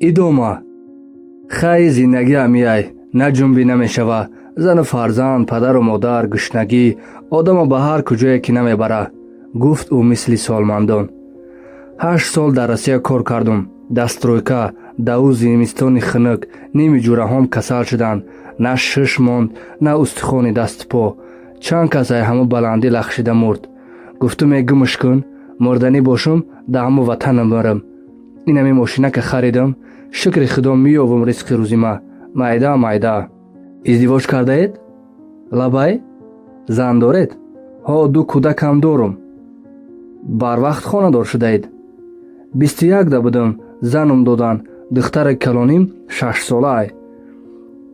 Идома. Хай, зиндагӣ ҳамияй, на ҷунбӣ намешава. Зану фарзанд, падару модар, гушнагӣ одамо ба ҳар куҷое ки намебара, гуфт ӯ мисли солмандон. 8 сол дар Россия кор кардум. Дар стройка, дар ӯ зимистони хунук ними ҷураҳом касал шуданд. На шиш монд, на устухони дасту по. Чанд кас ай ҳамо баландӣ лахшида мурд. Гуфтуме, гумш кун, мурданӣ бошум, дар ҳамо ватанам мурам. Инами мошинака харидам, шукри Худо, меёвум ризқи рӯзима, майда майда. Издивоҷ кардаед? Лабай, зан доред? Ҳо, ду кӯдакам дорум. Барвақт хонадор шудаед? 21-да будам, занум додан. Духтари калоним 6-солаай.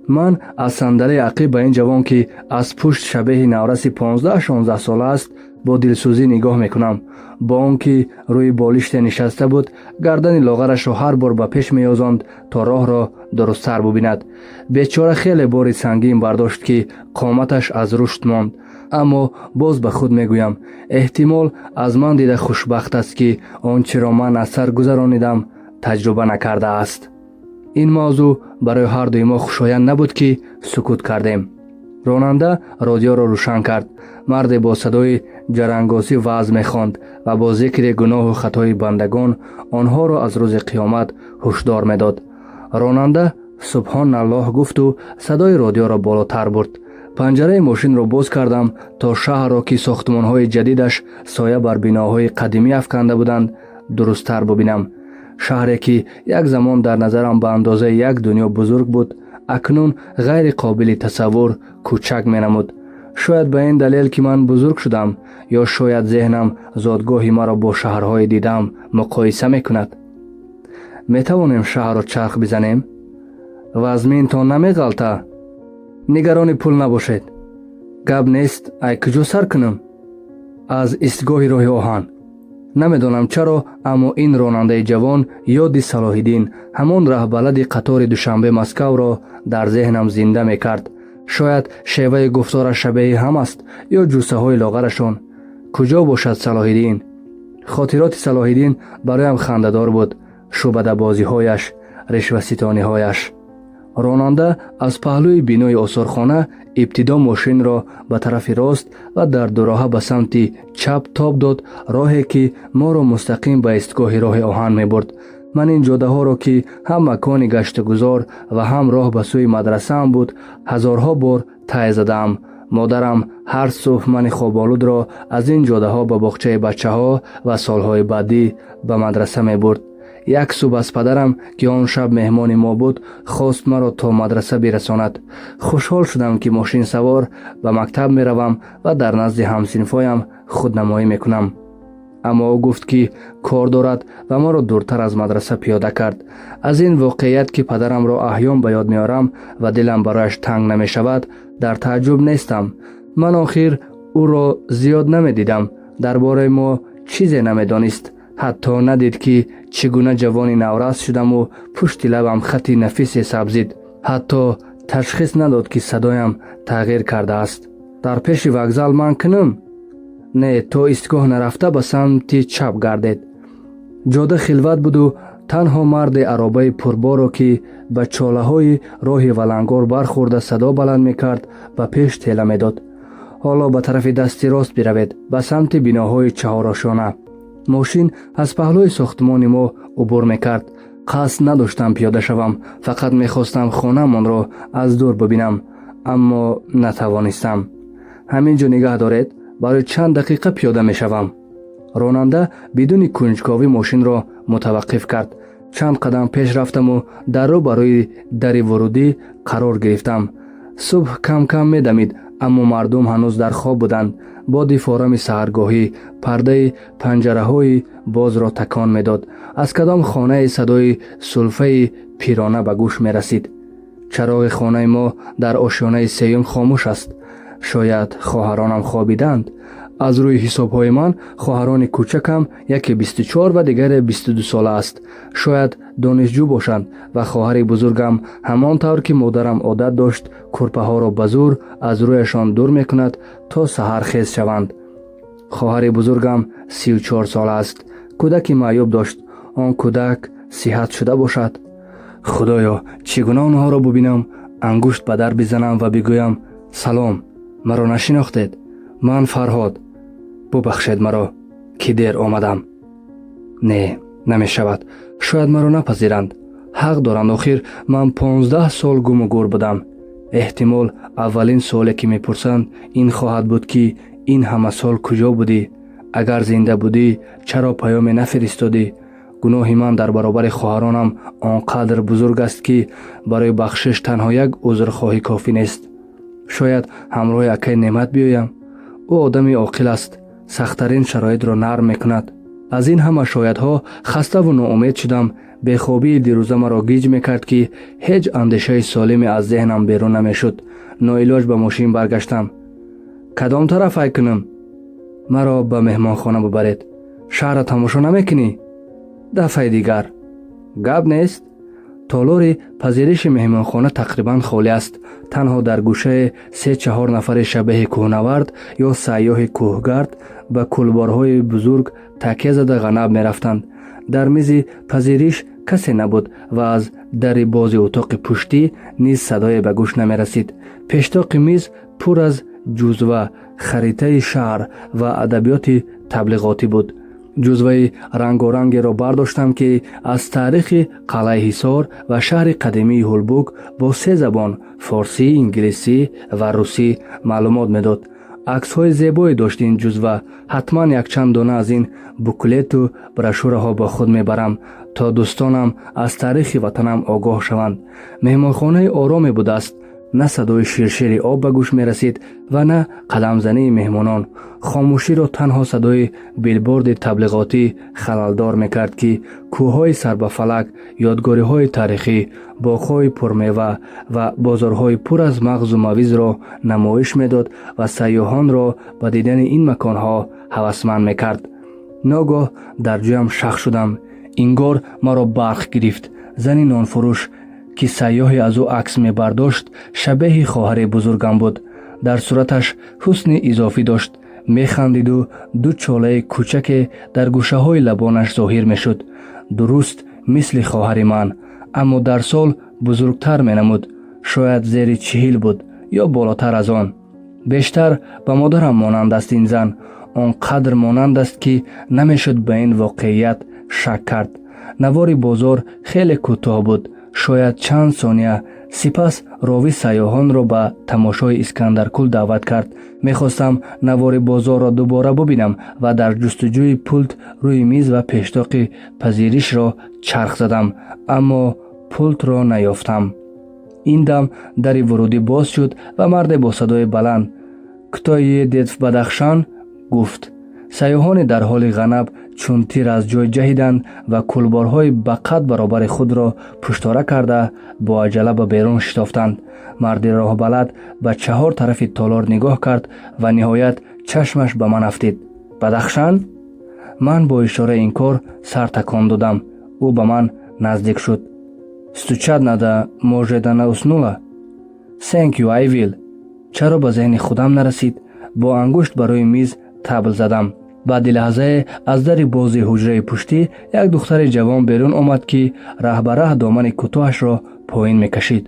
Ман аз сандалии ақиб ба ин ҷавон, ки аз пушт шабеҳи навраси 15-16 сола аст, бо дилсӯзӣ нигоҳ мекунам. Бо он ки рӯи болиште нишаста буд, гардани лоғарашро ҳар бор ба пеш меёзонд, то роҳро дурусттар бубинад. Бечора хеле бори сангин бардошт, ки қоматаш аз рушд монд. Аммо боз ба худ мегӯям, эҳтимол, аз ман дида хушбахт аст, ки он чиро ман аз сар гузаронидам, таҷриба накардааст. Ин мавзӯъ барои ҳардуи мо хушоянд набуд, ки сукут кардем. Ронанда родиёро рӯшан кард. Марде бо садои ҷарангосӣ ваъз мехонд ва бо зикри гуноҳу хатои бандагон онҳоро аз рӯзи қиёмат ҳушдор медод. Ронанда «Субҳоналлоҳ» гуфту садои родиёро болотар бурд. Панҷараи мошинро боз кардам, то шаҳрро, ки сохтмонҳои ҷадидаш соя бар биноҳои қадимӣ афканда буданд, дурусттар бубинам. Шаҳре, ки як замон дар назарам ба андозаи як дунё бузург буд, акнун ғайри қобили тасаввур кӯчак менамуд. Шояд ба ин далел, ки ман бузург шудам, ё шояд зеҳнам зодгоҳи маро бо шаҳрҳои дидаам муқоиса мекунад. Метавонем шаҳрро чарх бизанем? Вазминтон намеғалта? Нигарони пул набошед. Гап нест. Ай куҷо сар кунам? Аз истгоҳи роҳи оҳан. Намедонам чаро, аммо ин ронандаи ҷавон ёди Салоҳиддин, ҳамон раҳбалади қатори Душанбе Москавро дар зеҳнам зинда мекард. Шояд шеваи гуфтораш шабеҳи ҳам аст ё ҷуссаҳои лоғарашон. Куҷо бошад Салоҳиддин? Хотироти Салоҳиддин бароям хандадор буд: шӯъбадабозиҳояш, ришваситониҳояш. Ронанда аз паҳлӯи бинои осорхона ибтидо мошинро ба тарафи рост ва дар дуроҳа ба самти чап тоб дод, роҳе ки моро мустақим ба истгоҳи роҳи оҳан мебурд. Ман ин ҷодаҳоро, ки ҳам макони гаштугузор ва ҳам роҳ ба сӯи мадрасаам буд, ҳазорҳо бор тай задаам. Модарам ҳар субҳ мани хоболудро аз ин ҷодаҳо ба боғчаи бачаҳо ва солҳои баъдӣ ба мадраса мебурд. Як субҳ аз падарам, ки он шаб меҳмони мо буд, хост маро то мадраса бирасонад. Хушҳол шудам, ки мошинсавор ба мактаб меравам ва дар назди ҳамсинфоям худнамоӣ мекунам. Аммо ӯ гуфт, ки кор дорад, ва маро дуртар аз мадраса пиёда кард. Аз ин воқеият, ки падарамро аҳён ба ёд меорам ва дилам барояш танг намешавад, дар тааҷҷуб нестам. Ман охир ӯро зиёд намедидам, дар бораи мо чизе намедонист. Ҳатто надид, ки чӣ гуна ҷавони наврас шудаму пушти лабам хати нафисе сабзид. Ҳатто ташхис надод, ки садоям тағйир кардааст. Дар пеши вокзал ман кунам? Не, то истгоҳ нарафта ба самти чап гардед. Ҷода хилват буду танҳо марде аробаи пурборо, ки ба чолаҳои роҳи валангор бархӯрда садо баланд мекард, ба пеш тела медод. Ҳоло ба тарафи дасти рост биравед, ба самти биноҳои чаҳорошона. Мошин аз паҳлӯи сохтмони мо убур мекард. Қасд надоштам пиёда шавам, фақат мехостам хонаамонро аз дур бибинам, аммо натавонистам. Ҳамин ҷо нигаҳ доред, барои чанд дақиқа пиёда мешавам. Ронанда бидуни кунҷковӣ мошинро мутаваққиф кард. Чанд қадам пеш рафтаму дар рӯ барои дари вурудӣ қарор гирифтам. Субҳ кам кам медамид, аммо мардум ҳанӯз дар хоб буданд. Боди форами саҳаргоҳӣ пардаи панҷараҳои бозро такон медод. Аз кадом хонаи садои сулфаи пирона ба гӯш мерасид. Чароғи хонаи мо дар ошёнаи сеюм хомӯш аст. Шояд хоҳаронам хобиданд. Аз рӯи ҳисобҳои ман, хоҳарони кӯчакам яке 24 ва дигаре 22 сола аст. Шояд донишҷӯ бошанд. Ва хоҳари бузургам, ҳамон тавр ки модарам одат дошт, курпаҳоро ба зӯр аз рӯяшон дур мекунад, то саҳар хез шаванд. Хоҳари бузургам 34 сола аст. Кӯдаки маъюб дошт. Он кӯдак сиҳат шуда бошад. Худоё, чӣ гуна онҳоро бубинам, ангушт ба дар бизанам ва бигӯям: «Салом, маро нашинохтед? Ман Фарҳод, бубахшед маро, ки дер омадам». Не, намешавад. Шояд маро напазиранд. Ҳақ доранд, охир ман 15 сол гуму гур будам. Эҳтимол, аввалин суоле, ки мепурсанд, ин хоҳад буд, ки ин ҳама сол куҷо будӣ? Агар зинда будӣ, чаро паёме нафиристодӣ? Гуноҳи ман дар баробари хоҳаронам он қадр бузург аст, ки барои бахшиш танҳо як узрхоҳӣ кофӣ нест. Шояд ҳамроҳи акай Неъмат биёям. Ӯ одами оқил аст, сахттарин шароитро нарм мекунад. Аз ин ҳама шоядҳо хаставу ноумед шудам. Бехобии дирӯза маро гиҷ мекард, ки ҳеҷ андешаи солиме аз зеҳнам берун намешуд. Ноилоҷ ба мошин баргаштам. Кадом тараф ай кунам? Маро ба меҳмонхона бубаред. Шаҳрро тамошо намекунӣ? Дафъаи дигар. Гап нест. Толори пазириши меҳмонхона тақрибан холӣ аст. Танҳо дар гӯшаи се чаҳор нафари шабеҳи кӯҳнавард ё сайёҳи кӯҳгард ба кулборҳои бузург такя зада ғанаб мерафтанд. Дар мизи пазириш касе набуд ва аз дари бози утоқи пуштӣ низ садое ба гӯш намерасид. Пештоқи миз пур аз ҷузва, харитаи шаҳр ва адабиёти таблиғотӣ буд. Ҷузваи рангорангеро бардоштам, ки аз таърихи Қалъаи Ҳисор ва шаҳри қадимии Ҳулбук бо се забон — форсӣ, инглисӣ ва русӣ — маълумот медод. Аксҳои зебое дошт ин ҷузва. Ҳатман якчанд дона аз ин буклету брошюраҳо бо худ мебарам, то дӯстонам аз таърихи ватанам огоҳ шаванд. Меҳмонхонаи ороме будааст. На садои ширшири об ба гӯш мерасид ва на қадамзании меҳмонон. Хомӯширо танҳо садои билборди таблиғотӣ халалдор мекард, ки кӯҳҳои сарбафалак, ёдгориҳои таърихӣ, боғҳои пурмева ва бозорҳои пур аз мағзу мавизро намоиш медод ва сайёҳонро ба дидани ин маконҳо ҳавасманд мекард. Ногоҳ дар ҷоям шах шудам. Ингор маро барқ гирифт. Зани нонфурӯш, ки сайёҳе аз ӯ акс мебардошт, шабеҳи хоҳари бузургам буд. Дар сураташ ҳусни изофӣ дошт. Механдиду ду чолаи кӯчаке дар гӯшаҳои лабонаш зоҳир мешуд. Дуруст мисли хоҳари ман, аммо дар сол бузургтар менамуд. Шояд зери 40 буд ё болотар аз он. Бештар ба модарам монанд аст ин зан. Он қадр монанд аст, ки намешуд ба ин воқеият шак кард. Навори бозор хеле кӯтоҳ буд, шояд чанд сония. Сипас ровӣ сайёҳонро ба тамошои Искандаркӯл даъват кард. Мехостам навори бозорро дубора бубинам ва дар ҷустуҷӯи пулт рӯи миз ва пештоқи пазиришро чарх задам, аммо пултро наёфтам. Ин дам дари вурудӣ боз шуд ва марде бо садои баланд: «Кто едет в Бадахшан?» — гуфт. Сайёҳоне дар ҳоли ғанаб чун тир аз ҷой ҷаҳиданд ва кулборҳои ба қад баробари худро пуштора карда, бо аҷала ба берун шитофтанд. Марди роҳбалад ба чаҳор тарафи толор нигоҳ кард ва ниҳоят чашмаш ба ман афтид. «Бадахшан?» Ман бо ишораи инкор сар такон додам. Ӯ ба ман наздик шуд. «Стучать надо, может, она уснула?» «Thank you, I will». Чаро ба зеҳни худам нарасид? Бо ангушт барои миз табл задам. Баъди лаҳзае аз дари бози ҳуҷраи пуштӣ як духтари ҷавон берун омад, ки раҳ ба раҳ домани кӯтоҳашро поин мекашид.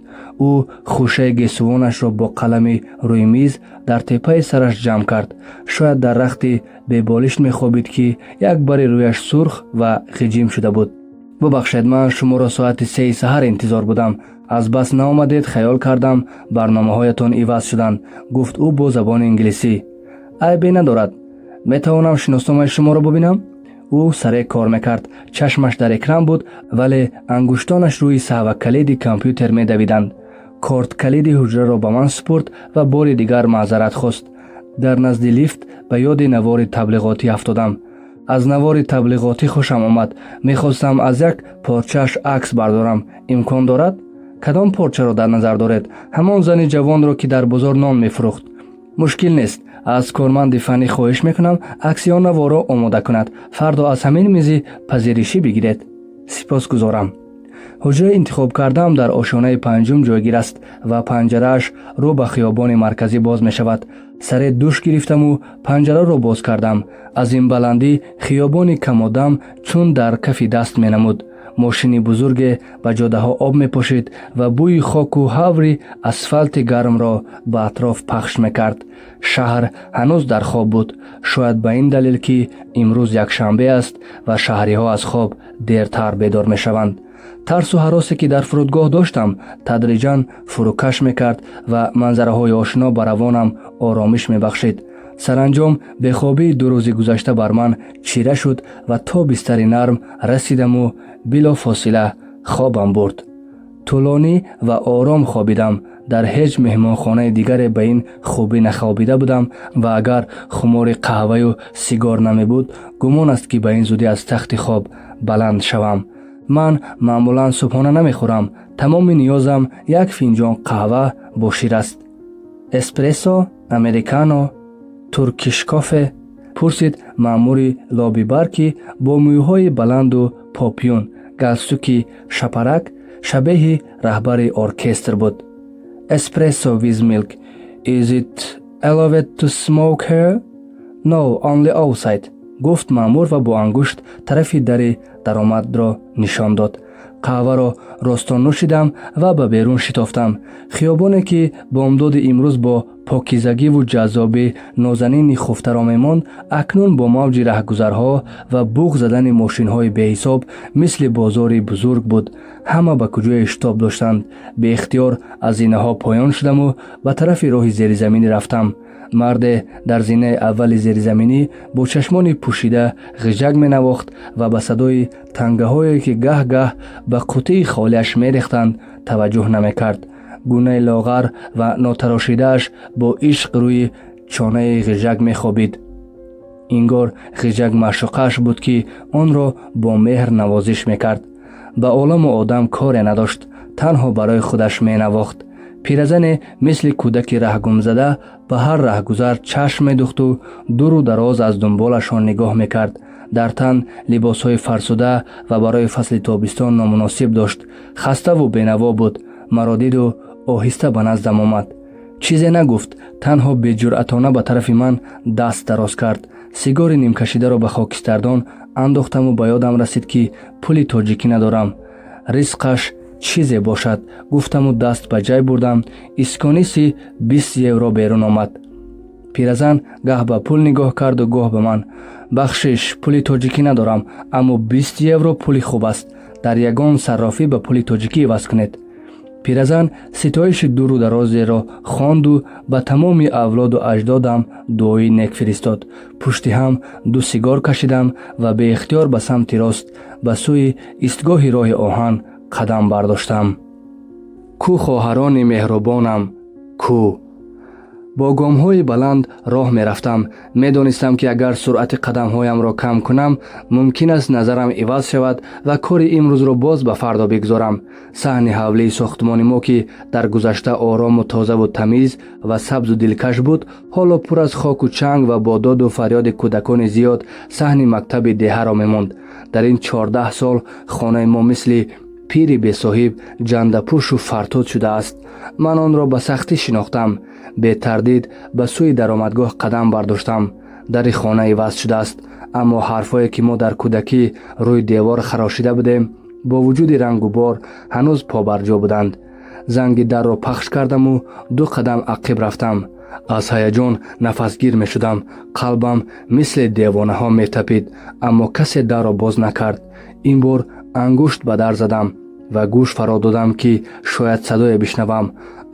Ӯ хӯшаи гесувонашро бо қалами рӯи миз дар теппаи сараш ҷамъ кард. Шояд дар рахти беболишт мехобид, ки як бари рӯяш сурх ва ғиҷим шуда буд. «Бубахшед, ман шуморо соати 3-и саҳар интизор будам. Аз бас наомадед, хаёл кардам, барномаҳоятон иваз шуданд», — гуфт ӯ бо забони инглисӣ. «Айбе надорад. Метавонам шиносномаи шуморо бубинам?» Ӯ сареъ кор мекард. Чашмаш дар экран буд, вале ангуштонаш рӯи саҳвакалиди компютер медавиданд. Корткалиди ҳуҷраро ба ман супурд ва бори дигар маъзарат хост. Дар назди лифт ба ёди навори таблиғотӣ афтодам. Аз навори таблиғотӣ хушам омад. Мехостам аз як порчааш акс бардорам. Имкон дорад? «Кадом порчаро дар назар доред?» «Ҳамон зани ҷавонро, ки дар бозор нон мефурӯхт». «Мушкил нест. Аз корманди фаннӣ хоҳиш мекунам, акси он наворро омода кунад. Фардо аз ҳамин мизи пазиришӣ бигиред». «Сипосгузорам». Ҳуҷраи интихобкардаам дар ошёнаи панҷум ҷойгир аст ва панҷарааш рӯ ба хиёбони марказӣ боз мешавад. Саре душ гирифтаму панҷараро боз кардам. Аз ин баландӣ хиёбони камодам чун дар кафи даст менамуд. Мошини бузурге ба ҷодаҳо об мепошид ва бӯи хоку ҳаври асфалти гармро ба атроф пахш мекард. Шаҳр ҳанӯз дар хоб буд. Шояд ба ин далел, ки имрӯз якшанбе аст ва шаҳриҳо аз хоб дертар бедор мешаванд. Тарсу ҳаросе, ки дар фурудгоҳ доштам, тадриҷан фурӯкаш мекард ва манзараҳои ошино ба равонам оромиш мебахшид. Саранҷом бехобии 2 рӯзи гузашта бар ман чира шуд ва то бистари нарм расидаму билофосила хобам бурд. Тӯлонӣ ва ором хобидам. Дар ҳеҷ меҳмонхонаи дигаре ба ин хубӣ нахобида будам ва агар хумори қаҳваю сигор намебуд, гумон аст, ки ба ин зудӣ аз тахти хоб баланд шавам. Ман маъмулан субҳона намехӯрам. Тамоми ниёзам як финҷон қаҳва бо шир аст. «Эспрессо, американо, Turkish кофе?» пурсид маъмури лобибар, ки бо мӯйҳои баланду попюн, галстуки шапарак шабеҳи раҳбари оркестр буд. «Espresso with milk. Is it allowed to smoke here?» «No, only outside», гуфт маъмур ва бо ангушт тарафи дари даромадро нишон дод. Қаҳваро ростон нӯшидам ва ба берун шитофтам. Хиёбоне, ки бомдоди имрӯз бо покизагиву ҷаззобӣ нозанини хуфтаро мемонд, акнун бо мавҷи раҳгузарҳо ва буғ задани мошинҳои беҳисоб мисли бозори бузург буд. Ҳама ба куҷое шитоб доштанд. Беихтиёр аз зинаҳо поён шудаму ба тарафи роҳи зеризаминӣ рафтам. Марде дар зинаи аввали зеризаминӣ бо чашмони пӯшида ғиҷак менавохт ва ба садои тангаҳое, ки гаҳ-гаҳ ба қутии холиаш мерехтанд, таваҷҷӯҳ намекард. Гунаи лоғар ва нотарошидааш бо ишқ рӯи чонаи ғиҷак мехобид. Ингор ғиҷак маъшуқааш буд, ки онро бо меҳр навозиш мекард. Ба оламу одам коре надошт, танҳо барои худаш менавохт. Пиразане мисли кӯдаки раҳгумзада ба ҳар раҳгузар чашм медухту дуру дароз аз дунболашон нигоҳ мекард. Дар тан либосҳои фарсуда ва барои фасли тобистон номуносиб дошт. Хаставу бенаво буд. Маро диду оҳиста ба наздам омад. Чизе нагуфт, танҳо беҷуръатона ба тарафи ман даст дароз кард. Сигори нимкашидаро ба хокистардон андохтаму ба ёдам расид, ки пули тоҷикӣ надорам. Ризқаш чизе бошад, гуфтаму даст ба ҷайб бурдам. Искониси 20 евро берун омад. Пиразан гаҳ ба пул нигоҳ карду, гоҳ ба ман. «Бахшиш, пули тоҷикӣ надорам, аммо 20 евро пули хуб аст. Дар ягон саррофӣ ба пули тоҷикӣ иваз кунед». Пиразан ситоиши дуру дарозеро хонду ба тамоми авлоду аҷдодам дуои нек фиристод. Пушти ҳам ду сигор кашидам ва беихтиёр ба самти рост, ба сӯи истгоҳи роҳи оҳан қадам бардоштам. Ку хоҳарони меҳрубонам, ку? Бо гомҳои баланд роҳ мерафтам. Медонистам, ки агар суръати қадамҳоямро кам кунам, мумкин аст назарам иваз шавад ва кори имрӯзро боз ба фардо бигзорам. Саҳни ҳавлии сохтмони мо, ки дар гузашта орому тозаву тамиз ва сабзу дилкаш буд, ҳоло пур аз хоку чанг ва бо доду фарёди кӯдакони зиёд саҳни мактаби деҳаро мемонд. Дар ин 14 сол хонаи мо мисли пири бесоҳиб ҷандапӯшу фартуд шудааст. Ман онро ба сахтӣ шинохтам. Бетардид ба сӯи даромадгоҳ қадам бардоштам. Дари хона иваз шудааст, аммо ҳарфҳое, ки мо дар кӯдакӣ рӯи девор харошида будем, бо вуҷуди рангу бор ҳанӯз побарҷо буданд. Занги дарро пахш кардаму ду қадам ақиб рафтам. Аз ҳаяҷон нафасгир мешудам, қалбам мисли девонаҳо метапид, аммо касе дарро боз накард. Ин бор ангушт ба дар задам ва гӯш фаро додам, ки шояд садое бишнавам,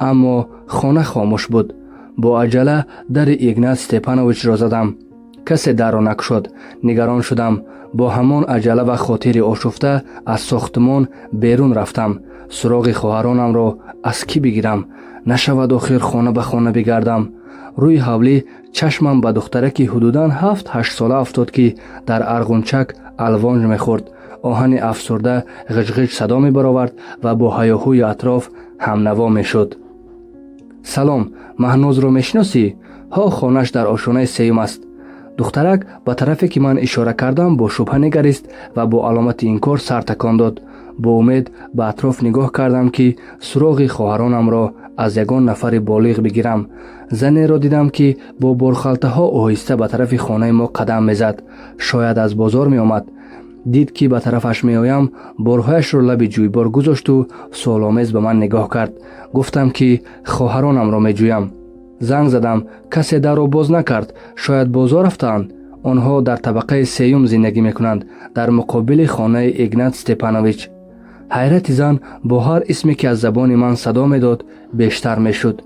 аммо хона хомӯш буд. Бо аҷала дари Игнат Степановичро задам. Касе дарро накушод. Нигарон шудам. Бо ҳамон аҷала ва хотири ошуфта аз сохтмон берун рафтам. Суроғи хоҳаронамро аз кӣ бигирам? Нашавад охир хона ба хона бигардам. Рӯи ҳавлӣ чашмам ба духтараки ҳудудан 7-8 сола афтод, ки дар арғунчак алвонж мехӯрд. Оҳани афсурда ғиҷғиҷ садо мебаровард ва бо ҳаёҳӯи атроф ҳамнаво мешуд. «Салом, Маҳнозро мешиносӣ?» «Ҳо, хонаш дар ошонаи сеюм аст». Духтарак ба тарафе, ки ман ишора кардам, бо шубҳа нигарист ва бо аломати инкор сар такон дод. Бо умед ба атроф нигоҳ кардам, ки суроғи хоҳаронамро аз ягон нафари болиғ бигирам. Занеро дидам, ки бо борхалтаҳо оҳиста ба тарафи хонаи мо қадам мезад. Шояд аз бозор меомад. Дид, ки ба тарафаш меоям, борҳояшро лаби ҷӯйбор гузошту суоломез ба ман нигоҳ кард. Гуфтам, ки хоҳаронамро меҷӯям. Занг задам, касе дарро боз накард. Шояд бозор рафтаанд. Онҳо дар табақаи сеюм зиндагӣ мекунанд, дар муқобили хонаи Игнат Степанович. Ҳайрати зан бо ҳар исме, ки аз забони ман садо медод, бештар мешуд.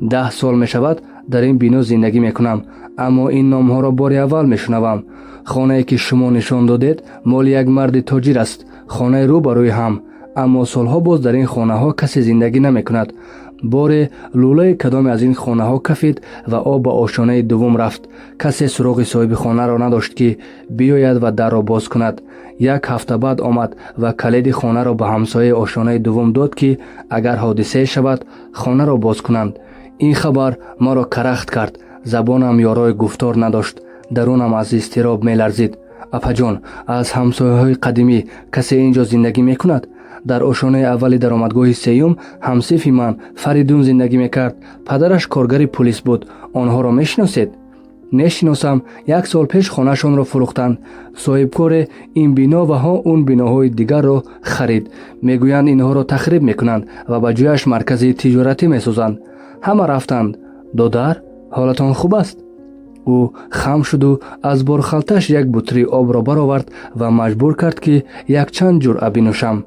10 сол мешавад, дар ин бино зиндагӣ мекунам, аммо ин номҳоро бори аввал мешунавам. Хонае, ки шумо нишон додед, моли як марди тоҷир аст, хонаи рӯ ба рӯи ҳам. Аммо солҳо боз дар ин хонаҳо касе зиндагӣ намекунад. Боре лӯлаи кадоме аз ин хонаҳо кафид ва об ба ошёнаи дуввум рафт. Касе суроғи соҳиби хонаро надошт, ки биёяд ва дарро боз кунад. Як ҳафта баъд омад ва калиди хонаро ба ҳамсояи ошёнаи дуввум дод, ки агар ҳодисае шавад, хонаро боз кунанд. Ин хабар маро карахт кард. Забонам ёрои гуфтор надошт, дарунам аз изтироб меларзид. Апаҷон, аз ҳамсояҳои қадимӣ касе ин ҷо зиндагӣ мекунад? Дар ошёнаи аввали даромадгоҳи сеюм ҳамсинфи ман Фаридун зиндагӣ мекард. Падараш коргари пулис буд. Онҳоро мешиносед? Мешиносам. Як сол пеш хонаашонро фурӯхтанд. Соҳибкоре ин бино ва ҳо он биноҳои дигарро харид. Мегӯянд, инҳоро тахриб мекунанд ва ба ҷояш маркази тиҷоратӣ месозанд. Ҳама рафтанд. Додар, ҳолатон хуб аст? Ӯ хам шуду аз борхалташ як бутри обро баровард ва маҷбур кард, ки якчанд ҷуръа бинӯшам.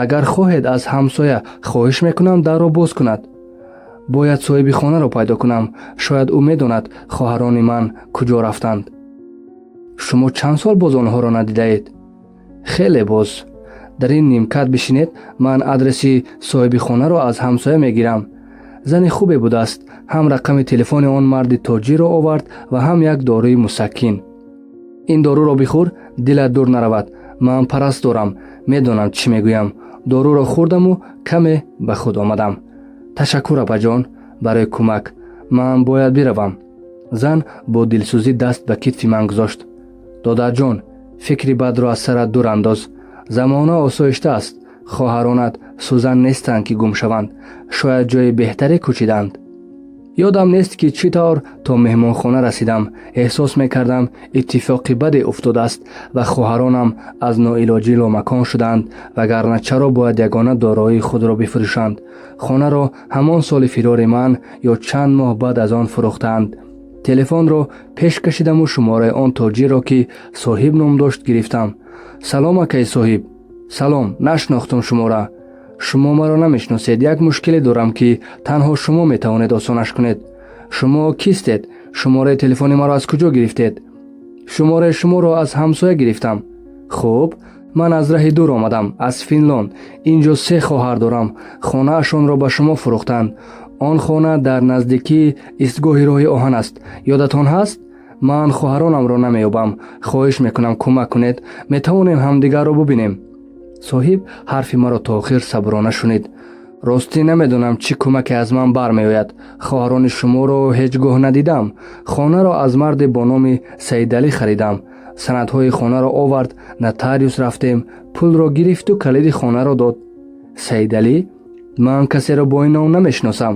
Агар хоҳед, аз ҳамсоя хоҳиш мекунам дарро боз кунад. Бояд соҳиби хонаро пайдо кунам. Шояд ӯ медонад, хоҳарони ман куҷо рафтанд. Шумо чанд сол боз онҳоро надидаед? Хеле боз. Дар ин нимкат бишинед, ман адреси соҳиби хонаро аз ҳамсоя мегирам. Зани хубе будааст. Ҳам рақами телефони он марди тоҷирро овард ва ҳам як доруи мусаккин. Ин доруро бихӯр, дилат дур наравад. Ман параст дорам, медонам, чӣ мегӯям. Доруро хӯрдаму каме ба худ омадам. Ташаккур, апаҷон, барои кӯмак. Ман бояд биравам. Зан бо дилсӯзӣ даст ба китфи ман гузошт. Додарҷон, фикри бадро аз сарат дур андоз. Замона осоишта аст. Хоҳаронат сӯзан нестанд, ки гум шаванд. Шояд ҷои беҳтаре кӯчиданд. Ёдам нест, ки чӣ тавр то меҳмонхона расидам. Эҳсос мекардам, иттифоқи баде уфтодааст ва хоҳаронам аз ноилоҷӣ ломакон шуданд, вагарна чаро бояд ягона дороии худро бифурӯшанд? Хонаро ҳамон соли фирори ман ё чанд моҳ баъд аз он фурӯхтаанд. Телефонро пеш кашидаму шумораи он тоҷирро, ки Соҳиб ном дошт, гирифтам. Салом, акаи Соҳиб. Салом, нашинохтум шумора. Шумо маро намешиносед. Як мушкиле дорам, ки танҳо шумо метавонед осонаш кунед. Шумо кистед? Шумораи телефони маро аз куҷо гирифтед? Шумораи шуморо аз ҳамсоя гирифтам. Хуб, ман аз раҳи дур омадам, аз Финлонд. Ин ҷо се хоҳар дорам. Хонаашонро ба шумо фурӯхтанд. Он хона дар наздикии истгоҳи роҳи оҳан аст. Ёдатон ҳаст? Ман хоҳаронамро намеёбам. Хоҳиш мекунам, кӯмак кунед. Метавонем ҳамдигарро бубинем? Соҳиб ҳарфи маро то охир саброна шунид. Ростӣ, намедонам, чӣ кӯмаке аз ман бармеояд. Хоҳарони шуморо ҳеҷ гоҳ надидам. Хонаро аз марде бо номи Саидалӣ харидам. Санадҳои хонаро овард, нотариус рафтем, пулро гирифту калиди хонаро дод. Саидалӣ? Ман касеро бо ин ном намешиносам.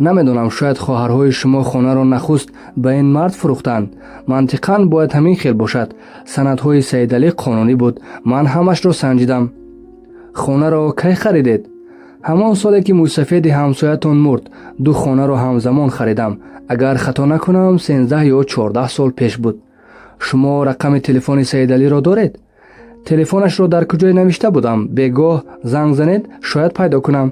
Намедонам, шояд хоҳарҳои шумо хонаро нахуст ба ин мард фурӯхтанд. Мантиқан бояд ҳамин хел бошад. Санадҳои Саидалӣ қонунӣ буд, ман ҳамашро санҷидам. Хонаро кай харидед? Ҳамон соле, ки мӯйсафеди ҳамсоятон мурд. Ду хонаро ҳамзамон харидам. Агар хато накунам, 13 ё 14 сол пеш буд. Шумо рақами телефони Саидалиро доред? Телефонашро дар куҷое навишта будам. Бегоҳ занг занед, шояд пайдо кунам.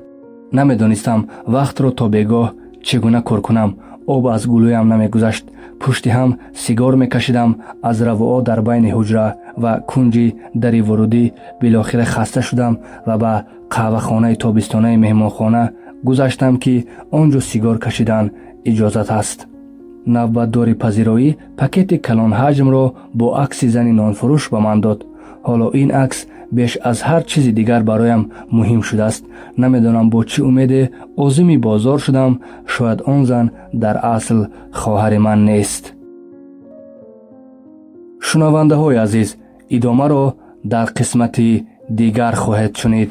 Намедонистам, вақтро то бегоҳ чӣ гуна кор кунам. Об аз гулӯям намегузашт. Пушти ҳам сигор мекашидам. Аз равуо дар байни ҳуҷра ва кунҷи дари вурудӣ билохира хаста шудам ва ба қаҳвахонаи тобистонаи меҳмонхона гузаштам, ки он ҷо сигор кашидан иҷозат аст. Навбатдори пазироӣ пакети калонҳаҷмро бо акси зани нонфурӯш ба ман дод. Ҳоло ин акс беш аз ҳар чизи дигар бароям муҳим шудааст. Намедонам, бо чӣ умеде озими бозор шудам. Шояд он зан дар асл хоҳари ман нест. Шунавандаҳои азиз, идомаро дар қисмати дигар хоҳед шунид.